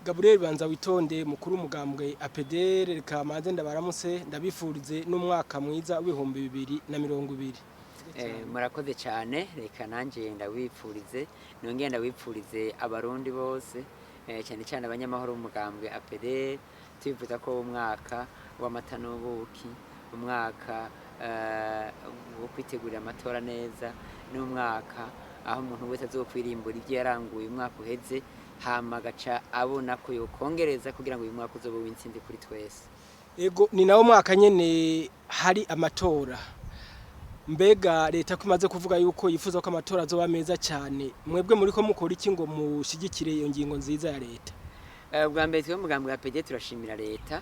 Gabriel Banza Witonde, mukuru umugambwe APDR, reka manze ndabaramutse, ndabifurize n'umwaka mwiza w'2020. Murakoze cyane. Reka nanjye ndawipfurize, nongere ndawipfurize Abarundi bose, cyane cyane abanyamahoro b'umugambwe APDR. Tubifuza ko umwaka w'amata n'ubuki, umwaka wo kwitegurira amatora neza, n'umwaka aho umuntu wese azokwirimbura ibyo yaranguye umwaka uheze, hama agaca abona ko yokongereza kugira ngo uyu mwaka uzobe w'intsinzi kuri twese. Ego, ni nawo mwaka nyene hari amatora. Mbega leta ko imaze kuvuga yuko yifuza ko amatora azoba meza cyane, mwebwe muri ko mukora iki ngo mushigikire iyo ngingo nziza ya leta? Bwa mbere, twe mugambwe wa APD turashimira leta,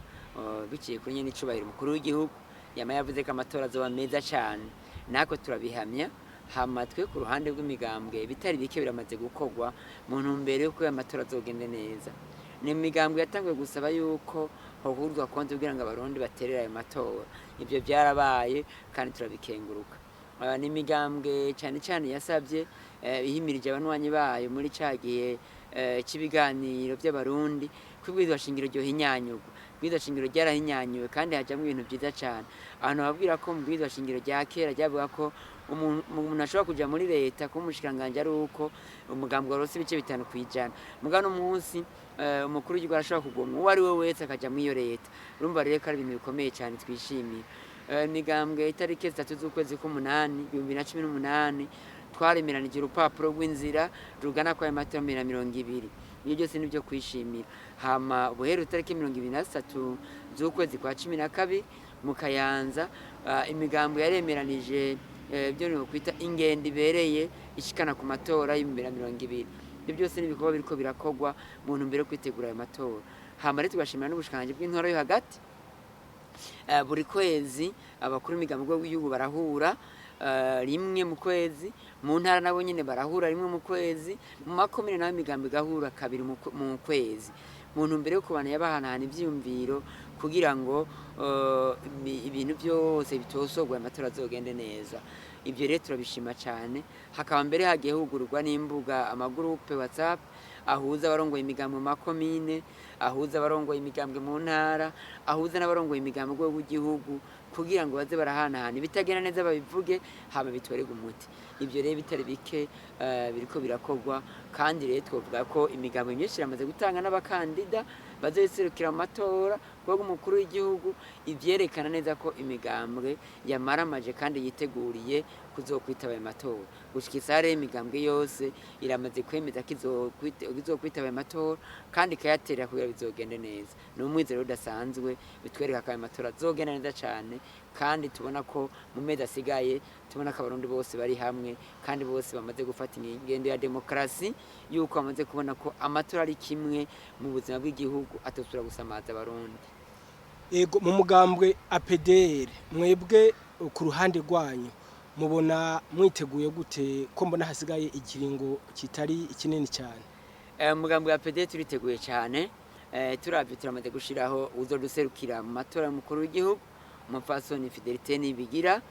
biciye kuri nyene icubahiro umukuru w'igihugu, yama yavuze ko amatora azoba meza cyane, natwe turabihamya. Hama twe ku ruhande rw'imigambwe, bitari bike biramaze gukorwa mu ntumbero y'uko ayo matora azogende neza. Ni imigambwe yatanguye gusaba yuko hohurwa konti kugira ngo Abarundi baterere ayo matora. Ibyo byarabaye kandi turabikenguruka. Ni imigambwe cyane cyane yasabye, ihimirije abanywanyi bayo muri ca gihe cy'ibiganiro by'Abarundi, ko ibwirizwa shingiro ryohinyanyurwa. Ibwirizwa shingiro ryarahinyanyuwe kandi hajamwo ibintu byiza cyane. Abantu babwira ko mu bwirizwa shingiro rya kera ryavuga ko umuntu ashobora kuja muri leta kuba umushikiranganji ari uko umugambwe warose ibice 5%. Mugabo uno munsi umukuru w'igihugu arashobora kugomwa uwo ari we wese akaja muri iyo leta. Urumva rero ko ari ibintu bikomeye cyane twishimiye. Imigambwe, itariki 3 z'ukwezi k'umunani 2018, twaremeranije urupapuro rw'inzira rugana kwa ayo matora 2020. Ibyo byose ni byo kwishimira. Hama ubuheru itariki 23 z'ukwezi kwa 12 mu Kayanza, imigambwe yaremeranije ibyo ni kwita ingendo ibereye ishikana ku matora y'2020. Ibyo byose ni ibikorwa biriko birakorwa mu ntumbero yo kwitegura ayo matora. Hama rero tugashimira n'ubushikiranganji bw'intwaro yo hagati. Buri kwezi abakuru b'imigambi rw'igihugu barahura rimwe mu kwezi, mu ntara nabo nyene barahura rimwe mu kwezi, mu makomine naho imigambi igahura kabiri mu kwezi, mu ntumbero yo kubana bahanahana ivyiyumviro kugira ngo ibintu byose bitosorwe, amatora azogende neza. Ibyo rero turabishima cyane. Hakaba mbere hagiye hugururwa n'imbuga, amagurupe WhatsApp ahuza abarongoye imigambwe mu makomine, ahuza abarongoye imigambwe mu ntara, ahuza n'abarongoye imigambwe mu rwego rw'igihugu, kugira ngo baze barahanahana ibitagenda neza, babivuge, hama bitorerwe umuti. Ibyo rero bitari bike biriko birakorwa. Kandi rero twovuga ko imigambwe myinshi iramaze gutanga n'abakandida bazoserukira mu matora ku rwego umukuru w'igihugu, ivyerekana neza ko imigambwe yamaramaje kandi yiteguriye kuzokwitaba ayo matora. Gushika isaha rero, imigambwe yose iramaze kwemeza ko izokwitaba ayo matora kandi ikayaterera kugira bizogende neza. Ni umwizero udasanzwe bitwereka ko ayo matora azogenda neza cane, kandi tubona ko mu mezi asigaye, tubona ko Abarundi bose bari hamwe kandi bose bamaze gufata ingendo ya demokarasi, yuko bamaze kubona ko amatora ari kimwe mu buzima bw'igihugu atosubira gusamaza Abarundi. Ego, mu mugambwe APDR, mwebwe ku ruhande rwanyu mubona mwiteguye gute, ko mbona hasigaye ikiringo kitari kinini cyane? Umugambi wa PD turiteguye cyane. Turavye, turamaze gushiraho uzoduserukira mu matora y'umukuru w'igihugu, umupfasoni Fidelite Nibigira.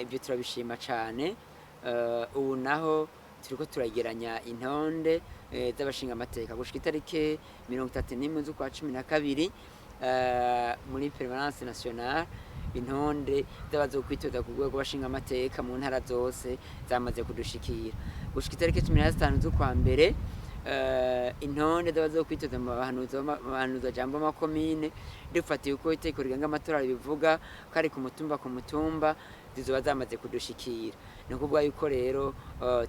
Ibyo turabishima cyane. Ubu naho turiko turageranya intonde z'abashinga amateka. Gushika itariki 31 z'ukwa 12, muri permanence nationale, intonde z'abazokwitoza ku rwego bashinga amateka mu ntara zose zamaze kudushikira. Gushika itariki 15 z'ukwa mbere, intonde z'abazokwitoza mu bahanuza jambo makomine, dufatiye uko itegeko rigenga amatora ribivuga ko ari ku mutumba ku mutumba, zizoba zamaze kudushikira. Ni ukuvuga yuko rero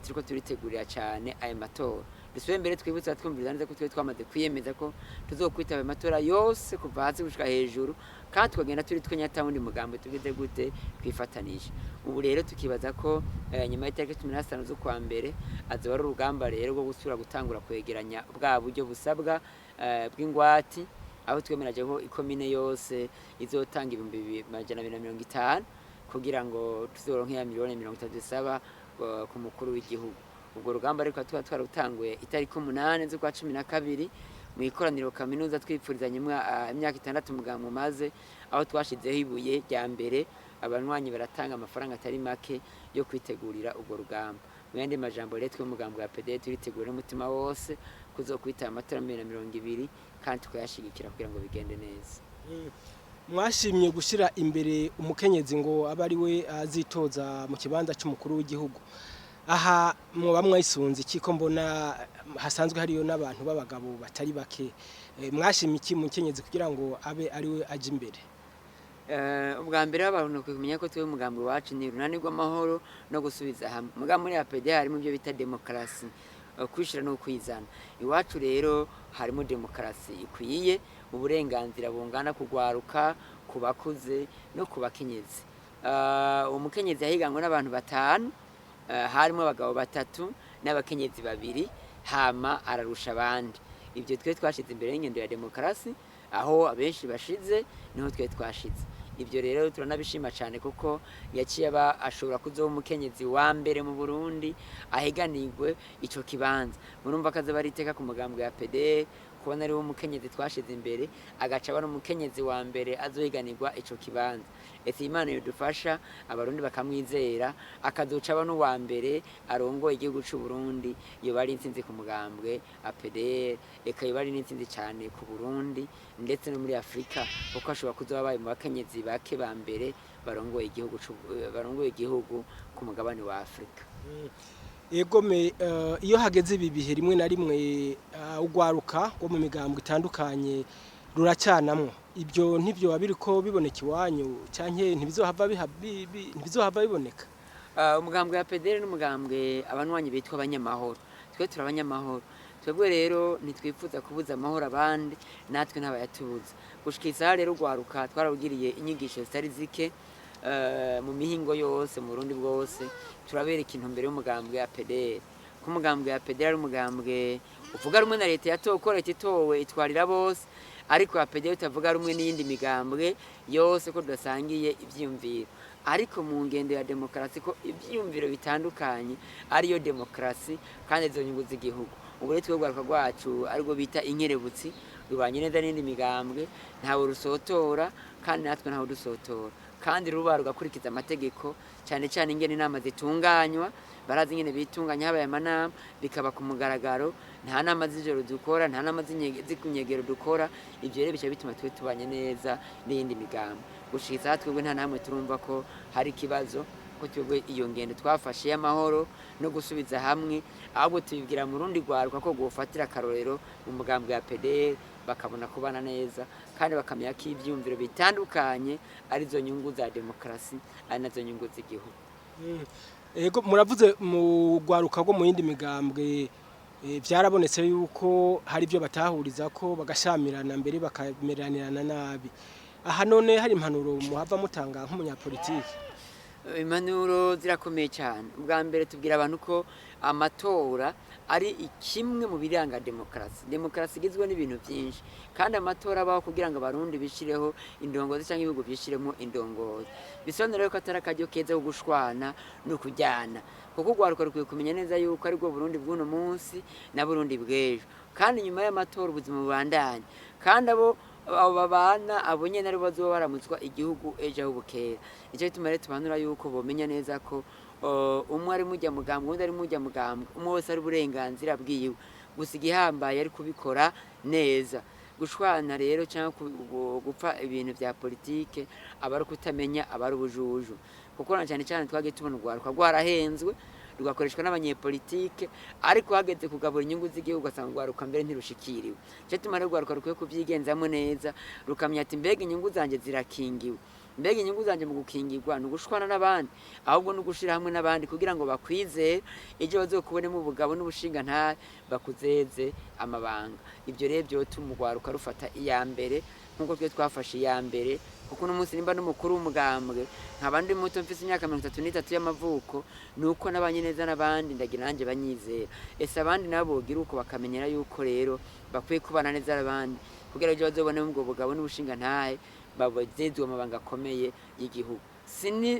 turiko turitegurira cyane ayo matora. Dusubire mbere twibutsa twumviriza neza ko twe twamaze kwiyemeza ko tuzokwitaba ayo matora yose kuva hasi gushika hejuru, kandi tukagenda turi twenyine, ata wundi mugambi tugize gute twifatanije. Ubu rero tukibaza ko nyuma y'itariki 15 z'ukwa mbere azoba ari urugamba rero rwo gusubira gutangura kwegeranya bwa buryo busabwa bw'ingwati, aho twemeraje ko ikomine yose izotanga 250,000 kugira ngo tuzoronke ya miliyoni 30 zisaba ku mukuru w'igihugu. Ubwo rugamba ariko tuba twararutanguye itariki 8 z'ukwa 12 mu ikoraniro kaminuza, twipfurizanya imyaka 6 muganga umaze, aho twashizeho ibuye rya mbere, abanywanyi baratanga amafaranga atari make yo kwitegurira urwo rugamba. Mu yandi majambo rero, twe umugambi wa PD turitegura n'umutima wose. kuzokwitaba amatora 2020 kandi tukayashigikira kugira ngo bigende neza. Mwashimye gushyira imbere umukenyezi ngo abe ari we azitoza mu kibanza cy'umukuru w'igihugu. Aha mwoba mwayisunze iki ko mbona hasanzwe hariyo n'abantu b'abagabo batari bake? Mwashimye iki mukenyezi kugira ngo abe ari we aje imbere? Ubwa mbere abantu bakwiye kumenya ko twebwe umugambi wacu ni urunani rw'amahoro no gusubiza hamwe. Muga muri APD harimo ibyo bita demokarasi, kwishira no kwizana. Iwacu rero harimo demokarasi ikwiye, uburenganzira bungana kugwaruka, ku bakuze no ku bakenyezi. Umukenyezi yahiganwe n'abantu batanu, harimo abagabo batatu n'abakenyezi babiri, hama ararusha abandi. Ibyo twe twashize imbere y'ingendo ya demokarasi, aho abenshi bashize niho twe twashize. Ibyo rero turanabishima cyane kuko yaciye aba ashobora kuzoba umukenyezi wa mbere mu Burundi ahiganirwe ico kibanza. Murumva ko azoba ari iteka ku mugambwe wa PDR kubona ari we umukenyezi twashize imbere, agaca aba umukenyezi wa mbere azohiganirwa ico kibanza. Ese Imana yodufasha abarundi bakamwizera, akazoca aba n'uwa mbere arongoye igihugu c'u Burundi, yoba ari intsinzi ku mugambwe APDR, eka yoba ari n'intsinzi cyane ku Burundi ndetse no muri Afrika, kuko ashobora kuzoba abaye mu bakenyezi bake ba mbere barongoye igihugu barongoye igihugu ku mugabane wa Afrika. Egome, iyo hageze ibi bihe rimwe na rimwe ugwaruka rwo mu migambwe itandukanye ruracanamwo. Ibyo ntibyo biriko biboneka iwanyu canke ntibizohava ntibizohava biboneka? Umugambwe wa PDR n'umugambwe abanywanyi bitwa abanyamahoro. Twe turi abanyamahoro. Twebwe rero ntitwifuza kubuza amahoro abandi, natwe ntabayatubuza. Gushika isaha rero ugwaruka twarabugiriye inyigisho zitari zike mu mihingo yose mu Burundi bwose, turabereka intumbero y'umugambwe wa PDR. Ko umugambwe wa PDR ari umugambwe uvuga rumwe na leta yatowe, ko leta itowe itwarira bose, ariko APDR utavuga rumwe n'iyindi migambwe yose, ko tudasangiye ivyiyumviro. Ariko mu ngendo ya demokarasi ko ivyiyumviro bitandukanye ariyo demokarasi kandi izo nyungu z'igihugu. Ubu rero twebwe urwaruka rwacu arirwo bita inkerebutsi, rubanye neza n'indi migambwe, ntawe rusotora kandi natwe ntawe dusotora, kandi ruba rugakurikiza amategeko, cyane cyane ingene inama zitunganywa. Barazi ingene bitunganya, habaye amanama bikaba ku mugaragaro, nta nama z'ijoro dukora, nta nama z'ikunyegero dukora. Ibyo rero bica bituma twe tubanye neza n'iyindi migambo. Gushika isaha twebwe nta namwe turumva ko hari ikibazo, ko twebwe iyo ngendo twafashe y'amahoro no gusubiza hamwe, ahubwo tubibwira mu rundi rwaruka ko gwofatira akarorero mu mugambwe wa PDR, bakabona kubana neza kandi bakamenya ko ivyiyumviro bitandukanye arizo nyungu za demokarasi, ari nazo nyungu z'igihugu. Ego, muravuze mu rwaruka rwo mu yindi migambwe, vyarabonetse yuko hari ibyo batahuriza ko bagashamirana mbere bakameranirana nabi. Aha none hari impanuro muhava mutanga nk'umunyapolitiki? Impanuro zirakomeye cyane. Ubwa mbere tubwira abantu ko amatora ari kimwe mu biranga demokarasi. Demokarasi igizwe n'ibintu byinshi, kandi amatora abaho kugira ngo abarundi bishireho indongozi cyangwa ibihugu byishiremo indongozi. Bisobanura rero ko atari akaryo keza ko gushwana no kujyana, kuko urwaruka rukwiye kumenya neza yuko aribwo Burundi bw'uno munsi na Burundi bw'ejo, kandi nyuma y'amatora ubuzima bubandanya, kandi abo babana abo nyene aribo bazoba baramutswa igihugu ejo aho bukera. Nico gituma rero tubanura yuko bomenya neza ko umwe ari mujya mugambwe, uwundi ari mujya mugambwe, umwe wese ari uburenganzira bwiwe, gusa igihambaye ari kubikora neza. Gushwana rero cyangwa gupfa ibintu vya politike aba ari ukutamenya, aba ari ubujuju, kuko na cyane cyane twagiye tubona urwaruka rwarahenzwe rugakoreshwa n'abanyepolitike, ariko hageze kugabura inyungu z'igihugu ugasanga urwaruka mbere ntirushikiriwe. Nico gituma rero urwaruka rukwiye kuvyigenzamo neza, rukamenya ati mbega inyungu zanje zirakingiwe, mbega inyungu zanje mu gukingirwa ni ugushwana n'abandi, ahubwo ni ugushira hamwe n'abandi kugira ngo bakwizere, ejo bazokubonemo ubugabo n'ubushingantahe bakuzeze amabanga. Ibyo rero vyotuma urwaruka rufata iya mbere nk'uko twe twafashe iya mbere, kuko uno munsi nimba n'umukuru w'umugambwe nkaba ndi muto mfise imyaka 33 y'amavuko, nuko nabanye neza n'abandi ndagira nanjye banyizera. Ese abandi nabo bogira uko bakamenyera yuko rero bakwiye kubana neza n'abandi kugira ejo bazobonemo ubwo bugabo n'ubushingantahe babazezwe amabanga akomeye y'igihugu.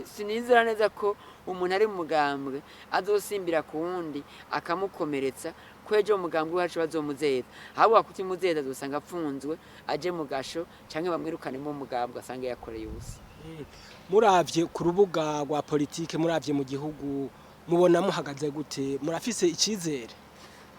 Sinizera neza ko umuntu ari mu mugambwe azosimbira ku wundi akamukomeretsa, ko ejo mu mugambwe wacu bazomuzeza, ahubwo kutimuzeza azosanga apfunzwe aje mu gasho canke bamwirukane mu mugambwe asange yakoreye ubusa. Muravye ku rubuga rwa politike, muravye mu gihugu, mubona muhagaze gute? Murafise icizere?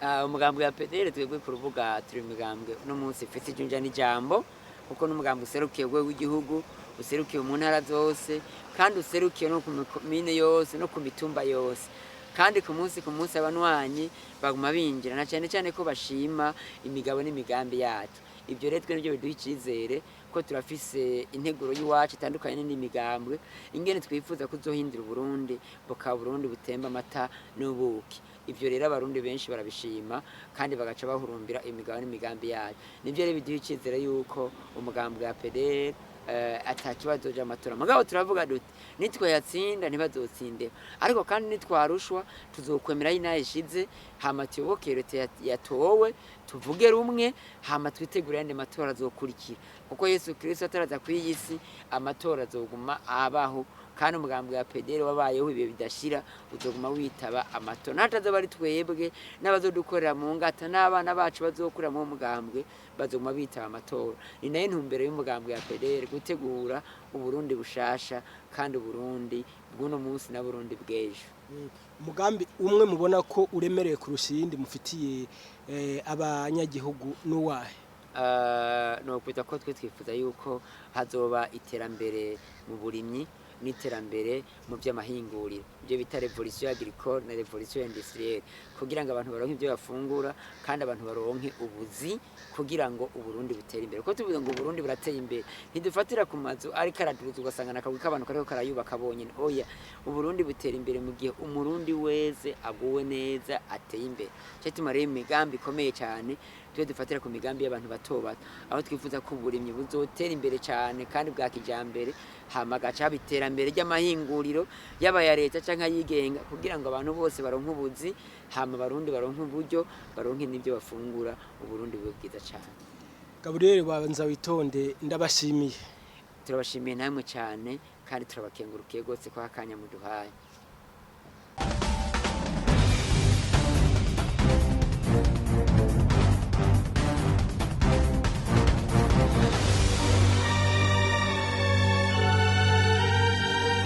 Umugambwe wa PDR, twebwe ku rubuga turi imigambwe uno munsi ifite ijunja n'ijambo, kuko n'umugambwe userukiye urwego rw'igihugu, userukiye mu ntara zose, kandi userukiye no ku mikomine yose no ku mitumba yose. Kandi ku munsi ku munsi abanywanyi baguma binjira, na cyane cyane ko bashima imigabo n'imigambi yacu. Ibyo rero twe nibyo biduha icyizere ko turafise integuro y'iwacu itandukanye n'indi migambwe, ingene twifuza kuzohindura Uburundi bukaba Burundi butemba amata n'ubuki. Ibyo rero Abarundi benshi barabishima kandi bagaca bahurumbira imigabo n'imigambi yacu. Nibyo rero biduha icyizere yuko umugambi wa PDR ata kibazo cy'amatora. Mugabo turavuga duti nitwayatsinda ntibazotsinde, ariko kandi nitwarushwa tuzokwemera inaha ishize, hama tuyoboke leta yatowe, tuvuge rumwe, hama twitegure ayandi matora azokurikira, kuko Yesu Kristo ataraza kuri iyi si amatora azoguma abaho. Kandi umugambi wa PDR wabayeho ibihe bidashira, uzoguma witaba amatora, natazoba ari twebwe n'abazodukorera mu ngata n'abana bacu bazokura mu mugambwe bazoguma bitaba amatora. Ni nayo ntumbero y'umugambwe wa PDR, gutegura Uburundi bushasha kandi Uburundi bw'uno munsi na Burundi bw'ejo. Umugambi umwe mubona ko uremereye kurusha iyindi mufitiye abanyagihugu n'uwahe? Ni ukwita ko twe twifuza yuko hazoba iterambere mu burimyi n'iterambere mu by'amahinguriro, ibyo bita révolution agricole na révolution industrielle, kugira ngo abantu baronke ibyo bafungura kandi abantu baronke ubuzi, kugira ngo Uburundi butere imbere. Kuko tuvuze ngo Uburundi burateye imbere, ntidufatira ku mazu ariko araduza ugasanga nakagwi k'abantu kariko karayubaka bonyene. Oya, Uburundi butera imbere mu gihe Umurundi wese aguwe neza, ateye imbere. Cyo gituma rero imigambi ikomeye cyane twe dufatira ku migambi y'abantu bato bato, aho twifuza ko uburimyi buzotera imbere cyane kandi bwa kijambere, hama gaca haba iterambere ry'amahinguriro, yaba aya leta canke ayigenga, kugira ngo abantu bose baronke ubuzi, hama Abarundi baronke uburyo, baronke n'ibyo bafungura, Uburundi bube bwiza cyane. Gaburiyeri Banza Witonde, ndabashimiye. Turabashimiye namwe cyane kandi turabakengurukiye rwose ko akanya muduhaye.